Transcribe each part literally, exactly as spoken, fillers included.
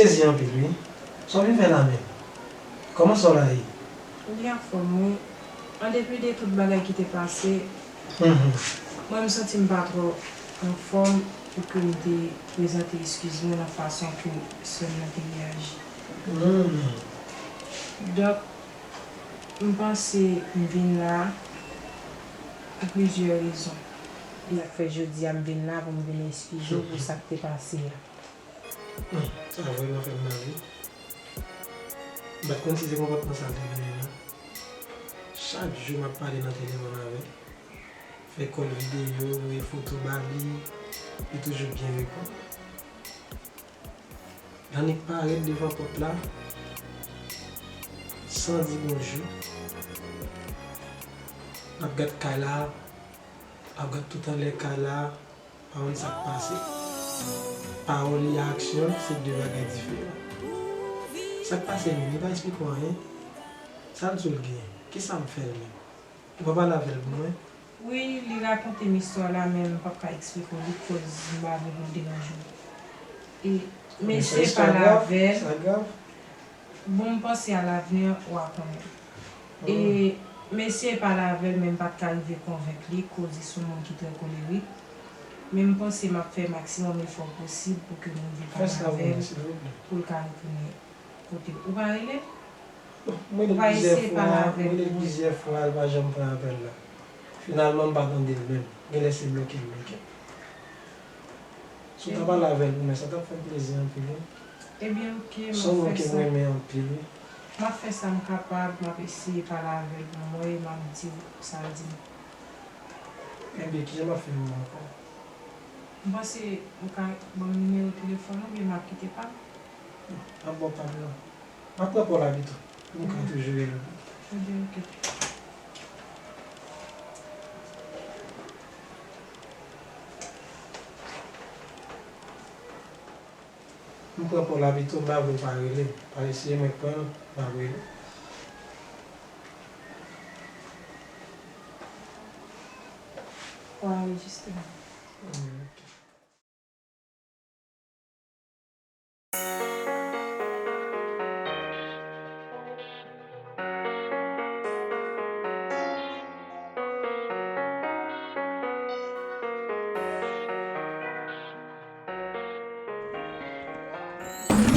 Plezi anpil, wi. Sa w vin fè la menm? Kòman sa w la ye? Li anfòm, wi. An depi de tout bagay ki te pase, mhm, mwen, m santi m pa twò anfòm pou ke m te prezante eskiz mwen nan fason ke sè m nan te reyaji. Hmm. Donk, m panse m vin la pou plizyè rezon. Sa k fè jodi a m vin la pou m vin eskize w pou sa k te pase a. Hmm, sa vrèman fè m mal, wi. M pa t konn si se konpòtman sa l te genyen nan. Chak jou m ap pale nan telefòn avè l. Fè kòl videyo, voye foto ba li, li toujou byen reponn. L annik parèt devan pòt la, san di bonjou. L ap gad kay la, l ap gad tout anlè kay la, pa konn sa k pase. Pawòl li ak aksyon l, se de bagay diferan. Sa k pase menm? Li pa eksplike w anyen. Sa l di w l genyen? Kisa m fè l menm? Ou pa pale avè l pou mwen? Wi, li rakonte m istwa la, men m p ap ka eksplike w li, koz m pa vle pou m deranje w. E m eseye pale avè l. Sa grav? Bon, m panse alavni, w a konnen. E m eseye pale avè l, men m pa t ka rive konvenk li, koz li se yon moun ki trè kolerik. Men m panse m ap fè maksimòm efò posib pou ke m rive pale avè l, pou l ka retounen kote w. Ou pa rele l? Bon, m rele l plizyè fwa, m rele l plizyè fwa, li pa janm pran apèl la. Finalman, m pa tande l menm. Genlè se bloke l bloke m. Si w ta pale avè l pou mwen, sa t ap fè m plezi anpil, wi. Ebyen, oke, m ap fè sa. Se yon moun ke m renmen anpil, wi. M ap fè sa m kapab, m ap eseye pale avè l pou m wè, m ap di w sa l di m. Ebyen, kijan m ap fè wè w ankò? M panse ou ka ban m nimewo telefòn ou, oubyen m ap kite pa m. M ap ba w pa m nan. M ap pran pa w la pito. Pou m ka toujou rele w. Ebyen, oke. M pran pa w la pito, m pa vle w pa rele m. Pa eseye mwen pran l, m ap rele w. Ou anrejistre. Hmm, oke.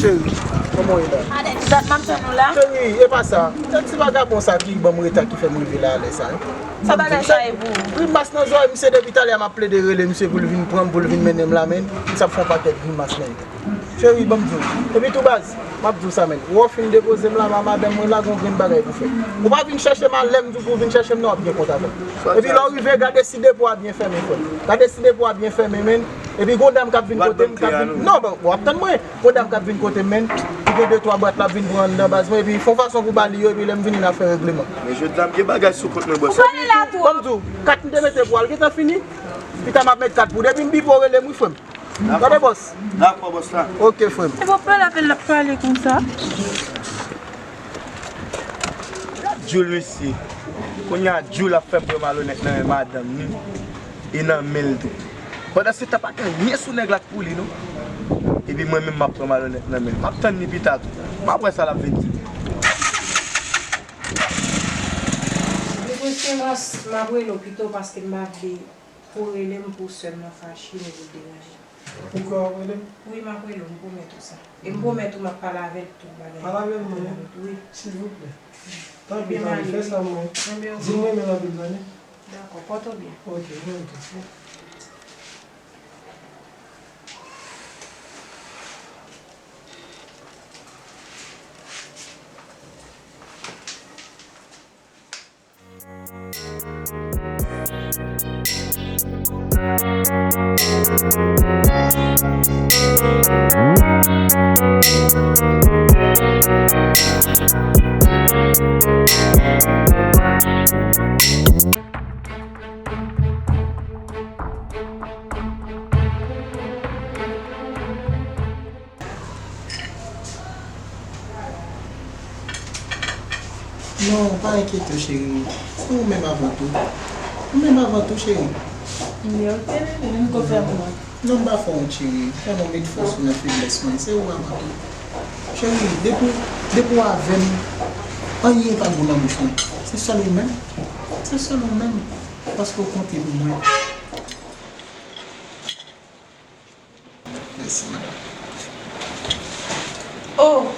Cheri, kòman w ye la? Dat m ap tann ou la. Cheri, e pa sa. Se ti vagabon sa ki ban m reta ki fè m rive la alè sa, wi. Sa bagay sa ye pou ou? Grimas nan zòrèy misye depi talè a m ap plede rele misye pou l vin pran m, pou l vin mennen m la, men misye ap fè yon pakèt grimas nan. Cheri, ban m di w. Epi tou baz, m ap di w sa, men. Ou fin depoze m la, ma madanm mwen la, gon grenn bagay pou fè. Ou pa vin chèche m a lè m di w pou w vin chèche m nan, w ap gen kont avè m. Epi lè w rive, gade si depo a byen fèmen, frè m. Gade si depo a byen fèmen, men. Epi gon dam k ap vin kote m, k ap vin. Non, bon, w ap tann mwen. Gon dam k ap vin kote m, men. Li gen de twa bwat l ap vin pran anndan baz mwen. Epi fè yon fason pou ba li yo, epi lè m vini n a fè regleman. Men jodi a m gen bagay sou kont mwen, bòs. Ou pale la twòp. Ban m di w, kat m te mete pou al gentan fini. Pita m ap met kat pou depi m bipe w rele m, wi, frè m. Gade bòs. Dakò, bòs la. Oke, frè m. E bon, pale avè l, l ap pale konsa. Gad Djoul, mesye. Kounye a, Djoul ap fè m pran malonèt nan men madanm ni e nan men l tou. Pandan se tan, pa gen anyen sou nèg la k pou li, non. Epi mwen menm, m ap pran malonèt nan men l. M ap tann li pita tou. M ap wè sa l ap vin di. De preferans, m ap rele w pito paske m pa vle pou w rele m pou sè m nan fache, ni pou l deranje. Ou kwè w ap rele m? Wi, m ap rele w, m pwomèt ou sa. E m pwomèt ou m ap pale avè l tout bagay. Pale avè l, mwen. Wi. Silvouplè. Tanpri, tanpri, fè sa, mwen. Di m renmen l anpil, tande. Dakò, pòte w byen. Oke, mwen tou. Non, pa enkyete w, cheri. Se ou menm avan tou. Ou menm avan tou, cheri. Men ok, bebe, men m ko fè pou mwen. Non, m pa fè wont, cheri. Fè non met fòs ou nan feblès mwen. Se ou avan tou. Cheri, depi, depi w avè m, anyen pa gou nan bouch mwen. Se sèl ou menm. Se sèl ou menm. Paske w konte pou mwen. Mèsi, madanm. Oh!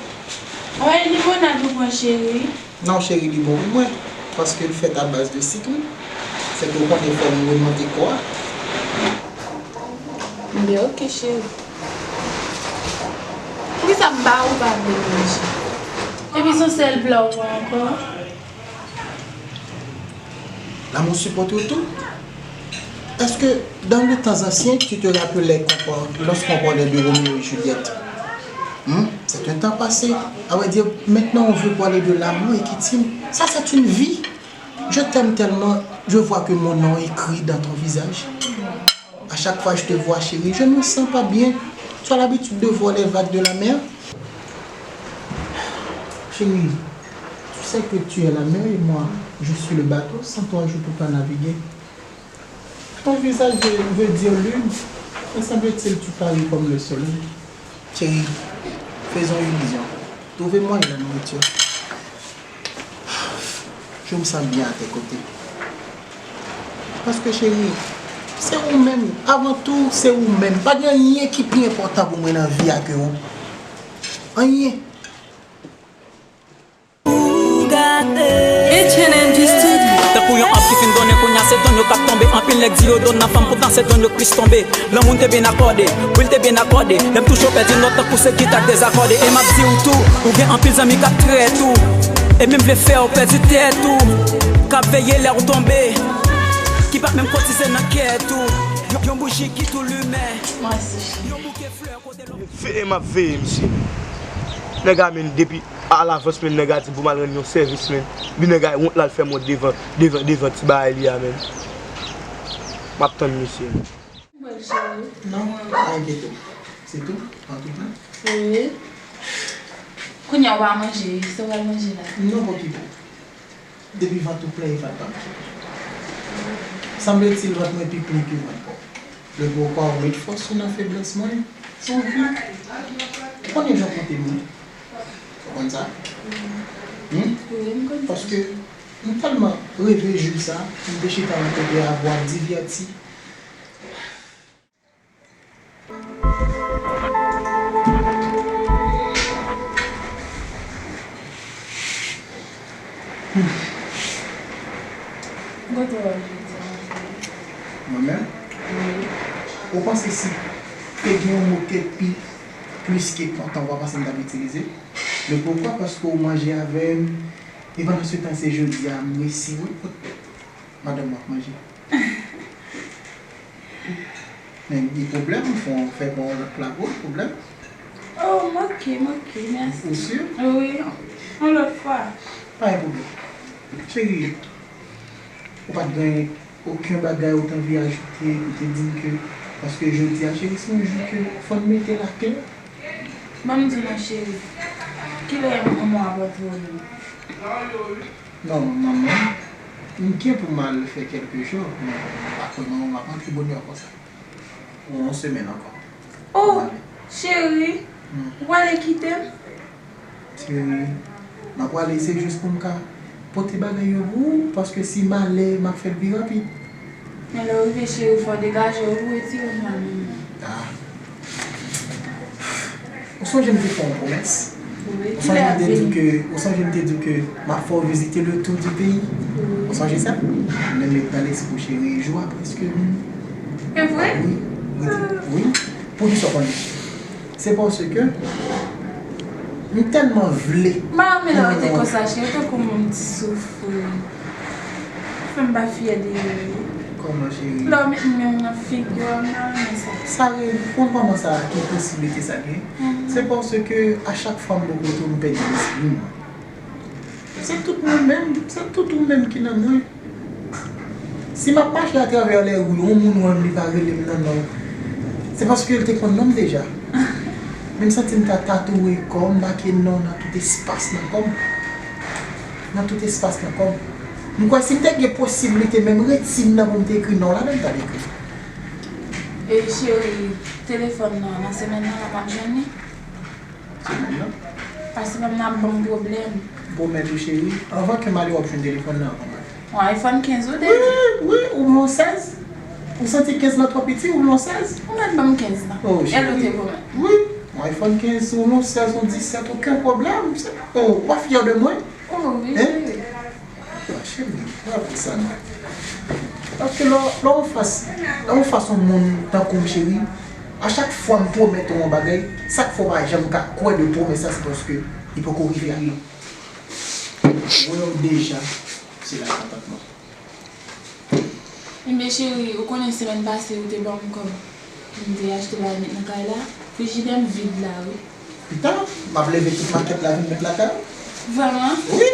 Anyen limonad ou pran, cheri? Non, cheri, li bon pou mwen. Paske l fèt a baz de sik, wi. Sèke w konnen fò m remante kò a. Enben, oke, cheri. Poukisa m ba ou pa vle manje? Epi se yon sèl pla ou pran ankò? L'amour supporte tout. Est-ce que dans les temps anciens, tu te rappelais qu'on par- lorsqu'on parlait de Roméo et Juliette? Hmm? C'est un temps passé. À vrai dire, maintenant, on veut parler de l'amour et qui t'aime. Ça, c'est une vie. Je t'aime tellement, je vois que mon nom est écrit dans ton visage. À chaque fois que je te vois, chérie, je me sens pas bien. Tu as l'habitude de voir les vagues de la mer? Chérie, tu sais que tu es la mer et moi, je suis le bateau. Sans toi, je peux pas naviguer. Ton visage veut dire lune, et semble-t-il, tu paris comme le soleil. Chérie, faisons illusion. Trouvez-moi la nourriture. Je me sens bien à tes côtés. Paske, cheri, se ou menm. Avan tou, se ou menm. Pa gen anyen ki pi enpòtan pou mwen nan vi a ke ou. Anyen. H and M G Studio. Tankou yon òb ki fin donnen, kounye a se donn yo k ap tonbe. Anpil nèg di yo donn nan fanm, poutan se donn yo k plis tonbe. Lanmou n te byen akòde, wi l te byen akòde. Lè m touche w pèdi nòt tankou se gita k dezakòde. E m ap di w tou, ou gen anpil zanmi k ap trèt ou. E menm vle fè w pèdi tèt ou. K ap veye lè w tonbe. Ki p ap menm kotize nan kèt ou. Yon, yon bouji ki tou limen. Yon bouke flè kote lòt. Veye m ap veye misye. Nèg a menm depi alavans menm nèg a di m pou m al rann yon sèvis menm. Epi nèg a wont l al fè m wont devan, devan, devan ti bagay li a menm. M ap tann misye. Mwen cheri. Non, pa enkyete w. Se tou, an tou tan. Wi. Kounye a w pa manje, sa w pral manje la? Non, pokito. Depi vant ou plen, e vant pa manje. Sanble ti vant mwen pi plen ke vant pa w. Le pokwa ou met fòs ou nan feblès mwen. Se yon vi. Ou konnen jan w konte mwen. Ou konn sa? Hmm? Wi, m konn sa. Paske m tèlman reve jou sa, m te chita yon kote avè w ap divèti. Kote w al jodi a, cheri? Mwen menm? Wi. Ou panse si te gen yon mo ki te pi plis ke kontan, ou pa panse m t ap itilize? Men poukwa? Paske ou manje avè m, e pandan se tan se jodi a m resi, wi. Madanm, w ap manje. Men gen pwoblèm, fò w fè bon lòt pla pou w, pwoblèm. Oh, m oke, m oke, mèsi. Ou si? Wi, yon lòt fwa. Pa gen pwoblèm. Cheri, ou pa t gen okenn bagay ou t anvi ajoute pou te di m ke, paske jodi a, cheri, se yon jou ke fò n mete l aklè. Ban m di w non, cheri. Kilè manman w ap rantre ou menm? Non, manman, m gen pou m al fè kèlke jou, men m pa kwè manman m ap rantre bonè konsa. Pou yon semèn ankò. Oh, cheri, ou prale kite m? Cheri, m ap prale, se jis pou m ka pote bagay yo pou ou, paske si m ale, m ap fè l pi rapid. Men lè w rive, cheri, fò w degaje w, pou w retire m nan men m nan. Ah. Ou sonje m te fè yon pwomès? Wi, ou sonje m te di w ke, ou sonje m te di w ke m ap fè w vizite le tour du pays? Wi. Ou sonje sa? Men met nan lespri w, cheri, jou a prèske vini. E vre? Wi, wi. Poukisa w konnen? Se paske m tèlman vle. M pa renmen lè w rete konsa, cheri, tankou moun ti soufri. Fè m pa fyè de ou. Kòman, cheri? Lè w met men w nan figi w, m pa renmen sa. Sa reyèl, ou konn kòman sa, ki posiblite sa gen? Mhm. Se paske a chak fwa m bò kote w, m pèdi lespri m. Se tout mwen menm, se tout ou menm ki nan mwen. Si m ap mache atravè lè ri, yon moun wè m, li pa rele m nan non. Se paske l te konn non m deja. Men m santi m ta tatouwe kò m, make non nan tout espas nan kò m. Nan tout espas nan kò m. M kwè si m te gen posiblite menm retin nan pou m te ekri non w ladan, m t ap ekri. E cheri, telefòn nan, nan semèn nan, m ap jwenn li? Se menm nan. Pase pa m nan ap ban m pwoblèm. Pwomèt ou cheri, anvan ke m ale w ap jwenn telefòn nan ankò. Yon iPhone kenz ou te di? Wi, wi, ou vle yon sèz? Ou santi kenz lan twò piti, ou vle yon sèz? Ou mèt ban m kenz lan. Oh, cheri. Wi, yon iPhone kenz, ou vle yon sèz, yon disèt, okenn pwoblèm. Oh, ou pa fyè de mwen? Oh, wi, cheri. Cheri, pa pou sa non. Paske lè w, lè w fas, lè w fas yon moun tankou m, cheri, a chak fwa m pwomèt ou yon bagay, sa k fè w pa janm ka kwè de pwomès la, se paske li poko rive a. Mwen wè w deja, se la kontantman. Ebyen cheri, ou konnen semèn pase ou te ban m kòb pou m te achte bagay met nan kay la. Frijidè m vid la wi. Pita, m ap leve tout makèt la vin met lakay ou. Vrèman? Wi.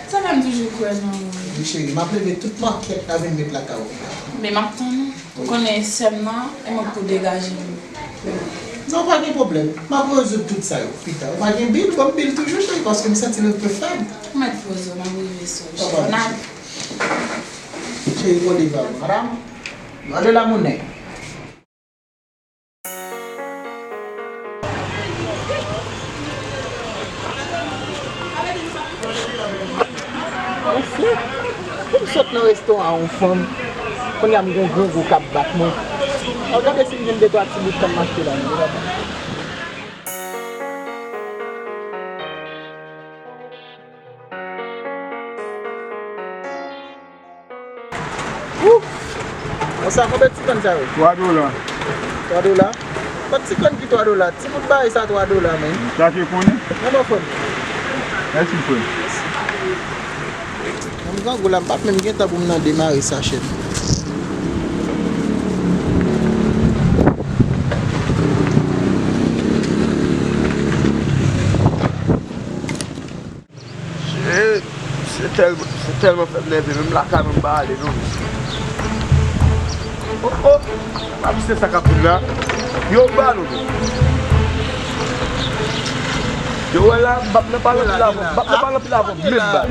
Sa fè m toujou kwè nan ou wi. Wi cheri, m ap leve tout makèt la vin met lakay ou pita. Men m ap tann ou. Ou konnen sè m nan, e mwen k pou degaje m. Non, pa gen pwoblèm. M ap rezoud tout sa yo pita. Ou pa gen bil, ban m bil toujou cheri, paske m santi l enpe fèb. Ou mèt poze w, m ap rive sou ou cheri. N ale. Cheri, bon depa, madanm. Gade la monnen. Anfen, pou m sot nan restoran a yon fanm, kounye a m gen yon grangou k ap bat mwen. Al gade si m jwenn de twa ti bout tan m achte la. Ouf! Bon, sa konbyen ti kòn sa yo? Twa dola. Twa dola? Kot ti kòn ki twa dola? Ti bout bagay sa twa dola, men. Chache konnen? Non, non, frè m. Mèsi, frè m. Nan m grangou la, m pa t menm gen tan pou m nan demare sa chèn. Shit, se tèlman, se tèlman fè m nève, menm lakay mwen m pa ale non. Oh, oh, pa misye sa k ap vin la. Yo ba nou. Yo wè la, m p ap nan pale anpil avè w, m p ap nan pale anpil avè w menm baz.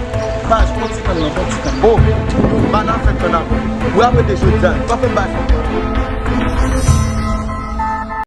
Baz, pran ti kòn nan, pran ti kòn nan. Oh, m pa nan fè kòn avè w. Ou ap rete jodi a, pa fè m baz.